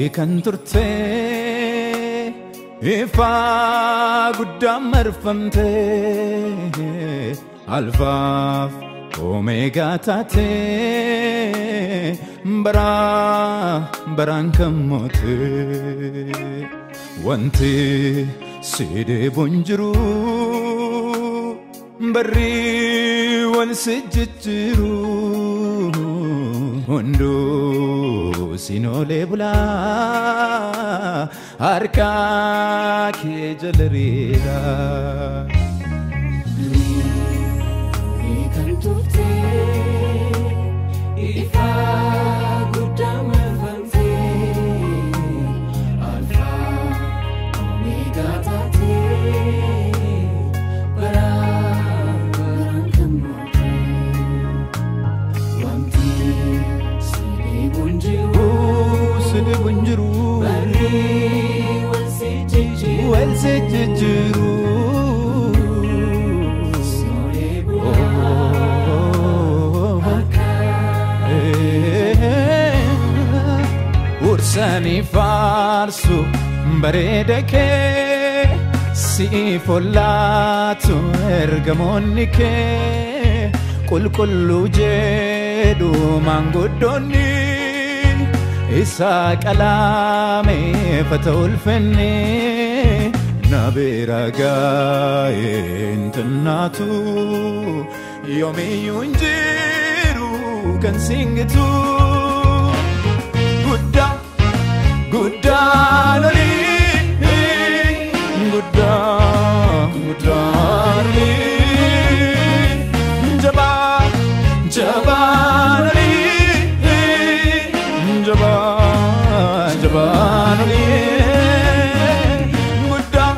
Durii kan turte ifa guddaa marfamte Alfaaf Omeegaa taate bara baraan kan moote wanti si dhibu hin jiru barri wal si jijjiiru hunduu sinoolee bulaa harka kee jala riira. Durii kan turte ifa guddaa marfamte Alfaa Omeegaa taate bara baraan kan moote wanti si dhibu hin jiru Si dhibu hin jiru barri wal si jijjiiru wal si jijjiiru. Sinoolee bulaa harka Ursanii faarsu bareeda kee siif ollaatu ergamoonni kee qulqulluu jedhu maanguddoonni isa qalameeffata ulfinni na bira gaa'een xinnaatu yoomiyyuu hin jiru kan singitu. Guddaa guddaan olii guddaa guddaan olii jabaa jabaan olii jabaa jabaan olii guddaa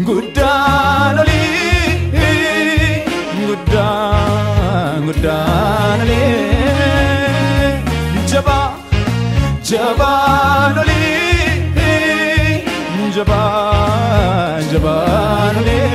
guddaan olii guddaa guddaan olii jabaa jabaan olii jabaa jabaan olii.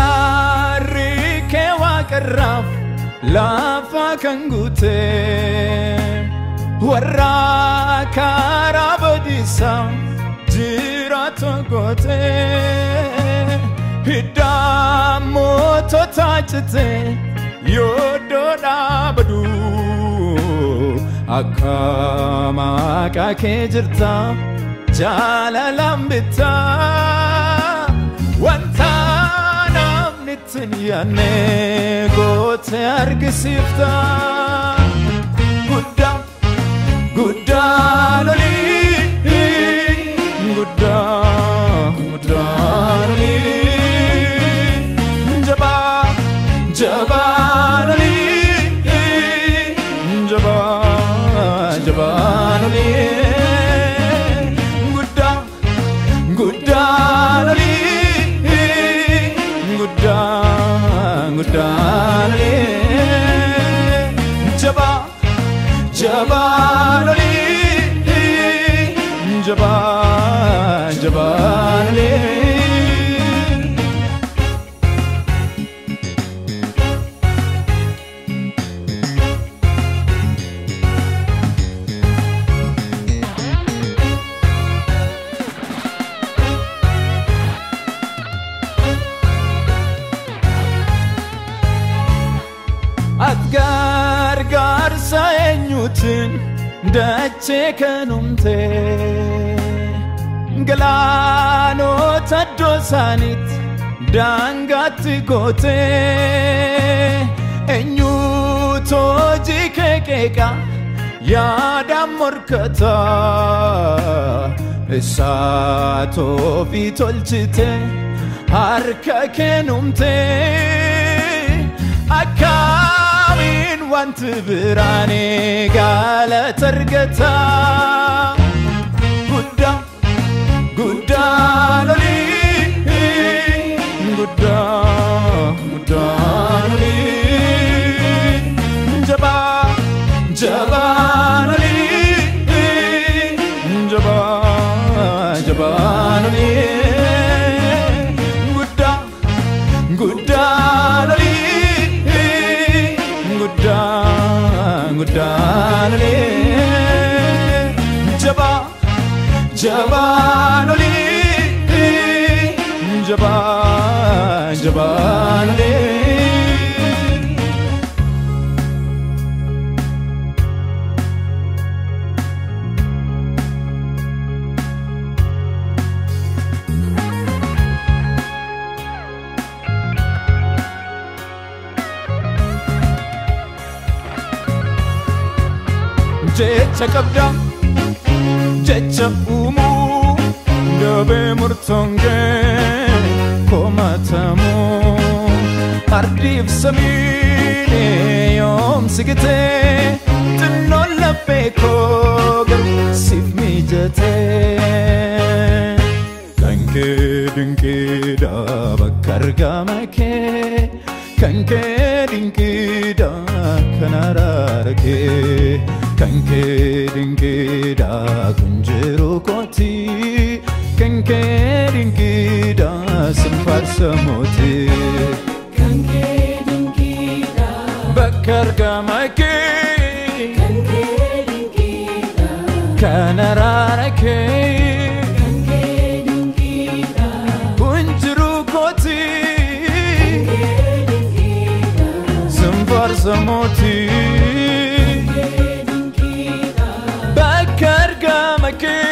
Araarri kee waaqarraaf lafa kan guute warra karaa badiisaa jiraatu goote hidda mootota cite yooddoo dhaabadu akka maqaa kee jirta jaalalaan bittaa wanta namni ittiin yaadne goote argisiifta. Guddaa guddaan olii guddaa guddaan olii jabaa jabaan olii jabaa jabaan olii guddaa guddaan olii guddaa guddaan olii jabaa jabaan olii jabaa jabaan olii. Ati gargaarsa eenyuutiin dachee kan uumte galaanota iddoo isaaniitti daangaatti goote eenyuutu hojii kee qeeqa yaadaan morkata isaatu ofii tolchite harka kennumte akkamiin wanti biraan galata argata guddaa guddaan olii guddaa guddaan olii. Guddaan guddaan olee jabaa jabaan olee jabaa jabaan olee. Jecha qabda jecha uumuu dabee murtoongee komatamuu ardiif samiin yoom sigitee xinnoon laphee koo garuu siif mijatee. Kan kee dinqiidha bakka argama kee kan kee dinqiidha kan araara kee. Kan kee dinqiidha kun jiru kooti kan kee dinqiidha sin faarsa mootii. Kan kee dinqiidha Bakka argama kee kan kee dinqiidha kan araara kee kan kee dinqiidha kun jiru kooti kee dinqiidha sin faarsa mootii. Kee dinqiidha Bakka argama kee.